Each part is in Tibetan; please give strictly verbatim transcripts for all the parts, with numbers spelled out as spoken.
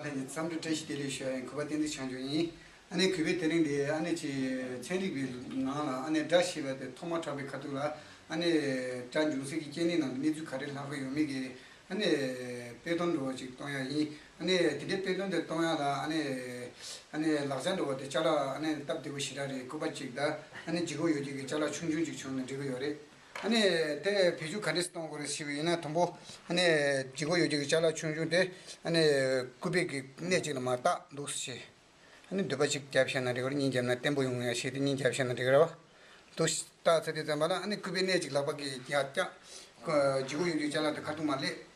ལྷན་རྒྱས་འཚམས་འདྲི་བཀྲ་ཤིས་བདེ་ལེགས་ཞུ་ཡ་ཡིན། གུས་པ་བསྟན་འཛིན་བྱང་ཆུབ་ཡིན། ཨ་ནི་གུས་པས་དེ་རིང་འདི་ཨ་ནི་ཅིག་ཚན་རིག་པའི་ནང་ལ་ཨ་ནི་སྒྲ་ཞེས་པ་དེ་ཐོག་མ་གྲགས་པའི་ཁ་ཐུག་ལ་ཨ་ནི་སྒྲ་འབྱུང་སའི་གི་སྐྱེ་གནས་ནང་གནས་ཚུལ་ག་རེ་ལྷག་གི་ཡོད་མེད་ཀྱི་ཨ་ནི་དཔེ་སྟོན་འདྲ་བོ་ཅིག་གཏོང་ཡ་ཡིན། ཨ་ནི་དེ་འདྲའི་དཔེ་སྟོན་དེ་གཏོང་ཡ་ལ་ཨ་ནི་ཨ་ནི་ལག་ཆ་འདྲ་བོ་དེ་ཅ་ལག་ཨ་ནི་སྟབས་བདེ་བོ་ཞེ་དྲག་རེད། སྐུད་པ་གཅིག་དང་ཨ་ནི་ལྗིད་ཁོག་ཡོད་རྒྱུ་གི་ཅ་ལག་ཆུང་ཆུང་ཅིག་བྱུང་ན་འགྲིག་གི་ཡོད་རེད། ཨ་ནི་དེ་བེད་སྤྱོད་ག་འདྲས་གཏོང་དགོས་རེད་ཞུས་པ་ཡིན་ན། དང་པོ་ཨ་ནི་ལྗིད་ཁོག་ཡོད་རྒྱུ་གི་ཅ་ལག་ཆུང་ཆུང་དེ་ཨ་ནི་སྐུད་པའི་གི་སྣེ་གཅིག་ལ་མར་བཏགས་འདུག་སེ་བྱས། ཨ་ནི་མདུད་པ་གཅིག་རྒྱབ་བྱས་ན་འགྲིག་གི་རེད། གཉིས་རྒྱབ་ན་བརྟན་པོ་ཡོང་ཡ་ཞིག་དེ་གཉིས་རྒྱབ་བྱས་ན་འགྲིག་གི་རེད་བ། འདུག་སེ་བཏགས་ཚར་དུས་ཙམ་པ་ལ་ཨ་ནི་སྐུད་པའི་སྣེ་གཅིག་ལག་པ་གིས་ཡར་བཀྱག་ལྗིད་ཁོག་ཡོད་རྒྱུ་གི་ཅ་ལག་དེ་ཁ་ཐུག་མར་སླེབས།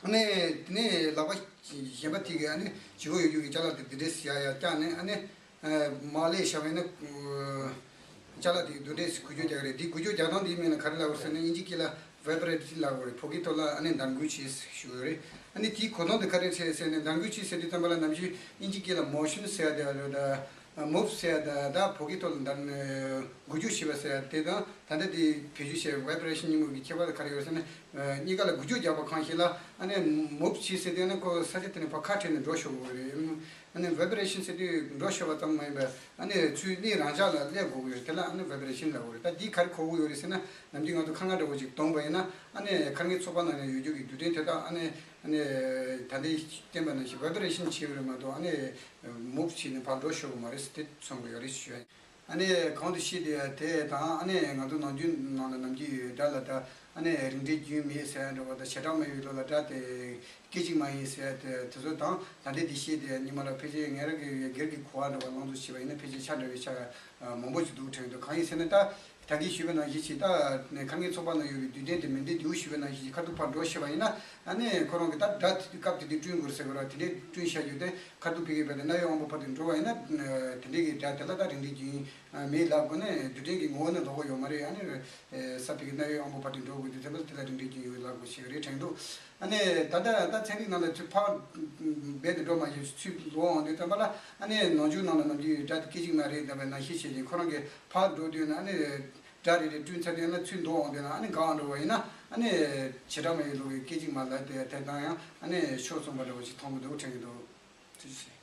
ཨ་ནི་དེ་ནས་ལག་པ་གཞན་པ་དེ་གིས་ཨ་ནི་ལྗིད་ཁོག་ཡོད་རྒྱུ་གི་ཅ་ལག་དེ་འདི་འདྲས་ཡར་ཡར་བཀྱག་ནས་ཨ་ནི་མར་སླེབས་བཞག་པ་ཡིན་ན། ཅ་ལག་དེ་འདི་འདྲས་འགུལ་སྐྱོད་རྒྱག་གི་རེད། དེ་འགུལ་སྐྱོད་རྒྱག་སྟངས་དེའི་མིང་ལ་ག་རེ་ལབ་དགོས་ཟེར་ན། དབྱིན་ཇི་སྐད་ལ་ཝའི་བྷི་རེ་ཊི་ལབ་དགོས་རེད། བོད་སྐད་ཐོག་ལ་ཨ་ནི་འདར་འགུལ་བྱེད་ཞུ་གི་རེད། ཨ་ནི་དེའི་གོ་དོན་དེ་ག་རེ་རེད་ཟེར་ན། འདར་འགུལ་བྱེད་ཟེར་དུས་ཙམ་པ་ལ་ནམ་རྒྱུན་དབྱིན་ཇི་སྐད་ལ་མོ་ཤན་ཟེར་ཡ་དེ་རེད། ད་མུབ་ཟེར་ཡ་དང་ད་བོད་སྐད་ཐོག་ལ་འདར་འགུལ་སྐྱོད་བྱེད་པ་ཟེར་ཡ་དེ་དང་། ད་ལྟ་དེ་བེད་སྤྱོད་བྱས་ཝའི་བྷི་རེ་ཤན་གཉིས་པོ་གི་ཁྱད་པར་དེ་ག་རེ་ཡོད་ཟེར་ན། གཉིས་ཀ་ལ་འགུལ་སྐྱོད་རྒྱག་པ་གང་ཞིག་ལ་ཨ་ནི་མུབ་བྱེད་ཟེར་དུས་ཨ་ནི་ཁོ་ས་ཆ་དེ་ནས་ཕར་ཁ་བྲལ་ནས་འགྲོ་ཆོག་གི་རེད། ཨ་ནི་ཝའི་བྷི་རེ་ཤན་ཟེར་དུས་འགྲོ་ཆོག་པ་ཙམ་མ་ཡིན་པར་ཨ་ནི་ཚུར་གནས་རང་འཇགས་ལ་སླེབས་དགོས་ཀྱི་ཡོད་རེད། དེ་ལ་ཨ་ནི་ཝའི་བྷི་རེ་ཤན་ལབ་དགོས་རེད། ད་འདི་ག་རེ་གོ་གི་ཡོད་རེད་ཟེར་ན། ནམ་རྒྱུན་ང་ཚོ་ཁ་ངན་འདྲ་བོ་ཅིག་གཏོང་པ་ཡིན་ན་ཨ་ནི་ཁ་ངན་ཚོགས་པ་ནང་ན་ཡོད་རྒྱུ་གི་རྡུལ་ཕྲན་དེ་དག་ཨ་ནི་ཨ་ནི་ད་ལྟའི་བསྟན་པ་ནང་བཞིན་ཝའི་བྷི་རེ་ཤན་བྱེད་ཀྱི་རེད་མ་གཏོགས་ཨ་ནི་མུབ་བྱས་ནས་ཕར་འགྲོ་ཆོག་གི་མ་རེད་ཟེར་དེ་མཚོན་གྱི་ཡོད་རེད་ཞུ། ཨ་ནི་གོང་དུ་བཤད་དེ་དེ་དང་། ཨ་ནི་ང་ཚོ་ནམ་རྒྱུན་ནང་ལ་ནམ་རྒྱུན་ཡོད་སྒྲ་ལ་ད་ཨ་ནི་རིགས་འགྲེ་རྒྱུན་མེད་ཟེར་ཡ་འདྲ་བོ་དང་། བྱེ་བྲག་སྨྲ་བའི་ལུགས་ལ་སྒྲ་དེ་སྐད་ཅིག་མ་ཡིན་ཟེར་ཡ་དེ་དེ་ཚོ་དང་། ད་ལྟའི་འདི་བཤད་དེ་ཉི་མ་ལ་ཕལ་ཆེར་ངེད་རང་གི་སྒེར་གྱི་གོ་བ་འདྲ་བོ་ལོངས་སུ་སྤྱད་པ་ཡིན་ན། ཕལ་ཆེར་ཆ་འདྲ་བའི་ཆ་མང་པོ་ཅིག་འདུག་དྲན་འདུག། གང་ཡིན་ཟེར་ན། ད་ད་གིན་ཞུས་པ་ནང་བཞིན་ཅིག་ད་ཁ་ངན་ཚོགས་པ་ནང་ཡོད་པའི་རྡུལ་ཕྲན་དེ་མིང་འདི་འདིའུ་ཞུས་པ་ནང་བཞིན་ཅིག་ཁ་ཐུག་ཕར་འགྲོ་ཤེས་པ་ཡིན་ན། ཨ་ནི་ཁོ་རང་གི་ད་སྒྲ་དེ་དུས་སྐབས་དེ་དུས་བསྐྲུན་དགོས་ཟེར་དགོས་ར། དེ་འདྲའི་བསྐྲུན་བྱ་རྒྱུ་དེ་ཁ་ཐུག་ཕ་གི་བལ་ཏེ་རྣ་བའི་དབང་པོ་ཕར་དུ་འགྲོ་བ་ཡིན་ན། དེ་འདྲའི་གི་སྒྲ་དེ་ལ་ད་རིགས་འགྲེ་རྒྱུན་མེད་ལབ་དགོས་ན། རྡུལ་ཕྲན་གྱི་ངོ་བོ་ནི་ལོགས་པ་ཡོད་མ་རེད། ཨ་ནི་ས་ཕ་གི་རྣ་བའི་དབང་པོ་ཕར་དུ་འགྲོ་དགོས་དུས་ཙམ་པ་ལ་དེ་ལ་རིགས་འགྲེ་རྒྱུན་ཡོད་ལབ་དགོས་ཤེས་ཀྱི་རེད་དྲན་འདུག། ཨ་ནི་ད་ལྟ་ད་ཚན་རིག་ནང་ལ་ཚུར་ཕར་རྦད་དེ་འགྲོ་མ་ཤེས། ཚུར་ལོག་འོང་དུས་ཙམ་པ་ལ་ཨ་ནི་ནང་ཆོས་ནང་ལ་ནམ་རྒྱུན་སྒྲ་དེ་སྐད་ཅིག་མ་རེད་ལབ་པའི་ནང་བཞིན་བྱས་ཀྱི་ཁོ་རང་གི་ཕར་འགྲོ་དུས་ན། ཨ་ནི་སྒྲ་རེ་རེ་བསྐྲུན་ཚར་དུས་ན་ཚུར་འདུག་འོང་དུས་ན། ཨ་ནི་འགག་འགྲོ་བ་ཡིན་ན། ཨ་ནི་བྱེ་བྲག་སྨྲ་བའི་ལུགས་ཀྱི་སྐད་ཅིག་མ་ལབ་དེ་དེ་དང་ཡང་ཨ་ནི་ཕྱོགས་མཚུངས་པ་འདྲ་བོ་ཞིག་མཐོང་གི་འདུག་དྲན་གྱི་འདུག། ཐུགས་རྗེ་ཆེ།